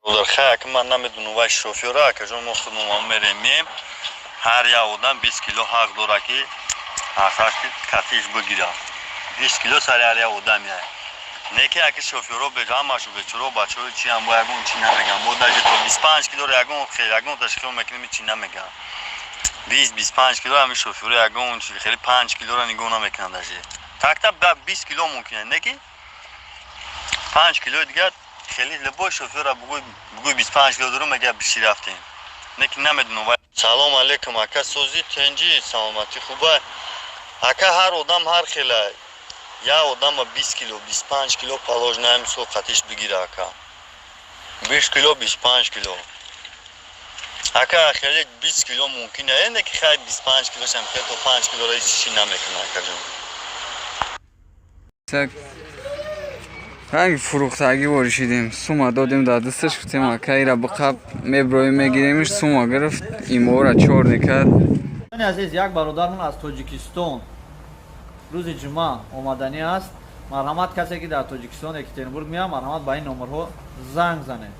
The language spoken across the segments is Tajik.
Хай, ака, ман намедунам, вай шофёра, акаҷон. Мо худмон мерем, мем. Ҳар як одам 20 кило ҳақ дора, ки ҳақаш катиш бигира. 20 кило сари ҳар як одам яй. Не ки аки шофёро ҳамашу бечоро бачаҳои чиам бо ягон чи намеган. Бо даже то 25 килоро ягон хел ягон ташхил мекунем, чи намеган. 20, 25 кило ҳами шофёро ягон чи хеле 5 килоро нигоҳ намекунанд. Даже такта 20 кило мумкин, не ки 5 килои дигар. Хеле любой шофёра бугӯй, 25 кило дорум, мега, биши рафтем. Не ки намедунам. Салом алейкум, ака, сӯзи, тенҷи, саломатӣ хуба, ака. Ҳар одам ҳар хела. Як одама 20 кило, 25 кило положено, мисол, қатиш бигира, ака. 20 кило, 25 кило, ака, хеле 20 кило мумкин не ки. Хай, 25 килошам хел то 5 килоро ҳеҷ чӣ намекуна, акаҷон. Ранги фурӯхтагӣ воришидем, сума додем дар дасташ, гуфтем, ака, ира биқаб, меброем, мегиремиш. Сума гирифт, имора чорне кард. Азиз, як бародармон аз Тоҷикистон рӯзи ҷумъа омаданӣ аст. Марҳамат, касе ки дар Тоҷикистон, Екатеринбург меяд, марҳамат, ба ин номерҳо занг занед.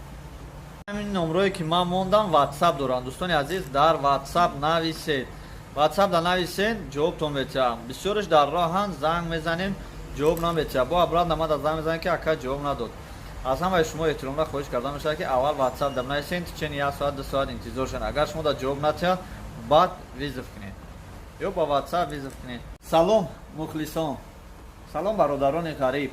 Ҳамин номерое ки ман мондам, Ватсап доранд. Дӯстони азиз, дар Ватсап нависед, Ватсап да нависед, ҷавобтон метиҳам. Бисёреш дар роҳанд, занг мезанем, ҷавоб наметиҳад. Бо обратно мада занг мезанем, ки ака, ҷавоб надод. Аз ҳамаи шумо эҳтиромна хоҳиш карда мешавад, ки аввал Ватсап да нависед, течение як соат, 2 соат интизор шавед. Агар шумо да ҷавоб натиҳад, баъд вызов кунед ё ба Ватсап вызов кунед. Салом, мухлисон, салом, бародарони ғариб.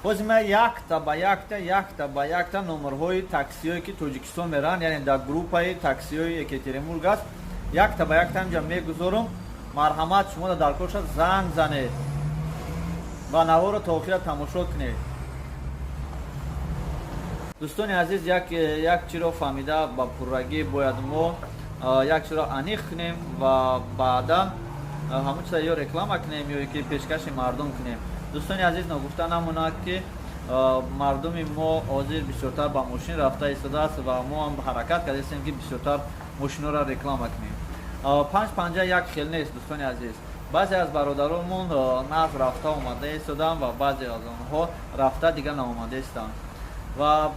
Бози ман якта ба якта, якта ба якта номерҳои таксиҳое, ки Тоҷикистон мераванд, яъне дар группаи таксиҳои Екатеринбург аст, якта ба якта инҷа мегузорам. Марҳамат, шумо да дар кор шад, занг занед ва наворо то охира тамошо кунед. Дӯстони азиз, як чиро фаҳмида, ба пуррагӣ бояд мо як чиро аниқ кунем ва баъдан ҳамон чиза ё реклама кунем, ё ки пешкаши мардум кунем. Дӯстони азиз, ногуфта намонад, ки мардуми мо ҳозир бисёртар ба мошин рафта истодааст ва мо ҳам ҳаракат кардастем, ки бисёртар мошинҳоро реклама кунем. Панҷ панҷа як хел нест, дӯстони азиз. Баъзе аз бародаронмон нағз рафта омада истоданд ва баъзе аз онҳо рафта, дигар наомада истанд. Ва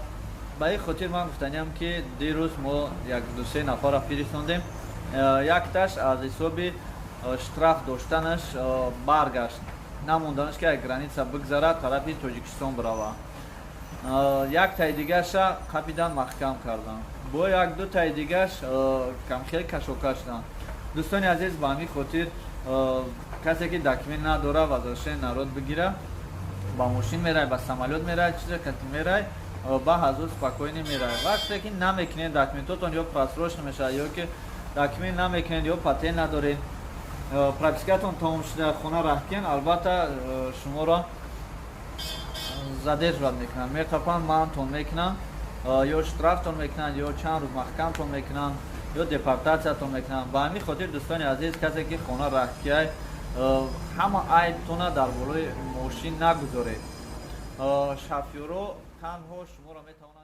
ба ин хотир ман гуфтаниям, ки дирӯз мо як дусе нафарро фиристондем. Якташ аз ҳисоби штраф доштанаш баргашт, намонданаш, ки як граница бигзарад, тарафи Тоҷикистон бирава. Яктаи дигаша қапидан, маҳкам карданд. Бо як дутаи дигаш камхел кашока шуданд. Дӯстони азиз, ба ҳамин хотир касе ки документ надора, возвращение народ бигира, ба мошин мерай, ба самолёт мерай, чизе кати мерай, ба ҳазур спокойно мерай. Вақте ки намекунед, документотон ё просрочен мешавад, ё ки документ намекунед, ё патент надоред, пропискатон тамом шуда, хона раҳкен, албатта, шуморо задерживать мекунанд, меқапанд, манътон мекунанд, ё штрафтон мекунанд, ё чанд рӯз маҳкамтон мекунанд, ё депортатсиятон мекунанд. Ба ҳамин хотир, дӯстони азиз, касе ки хона раҳкияй, ҳама айбтона дар болои мошин нагузоред. Шофёро танҳо шуморо метавонанд.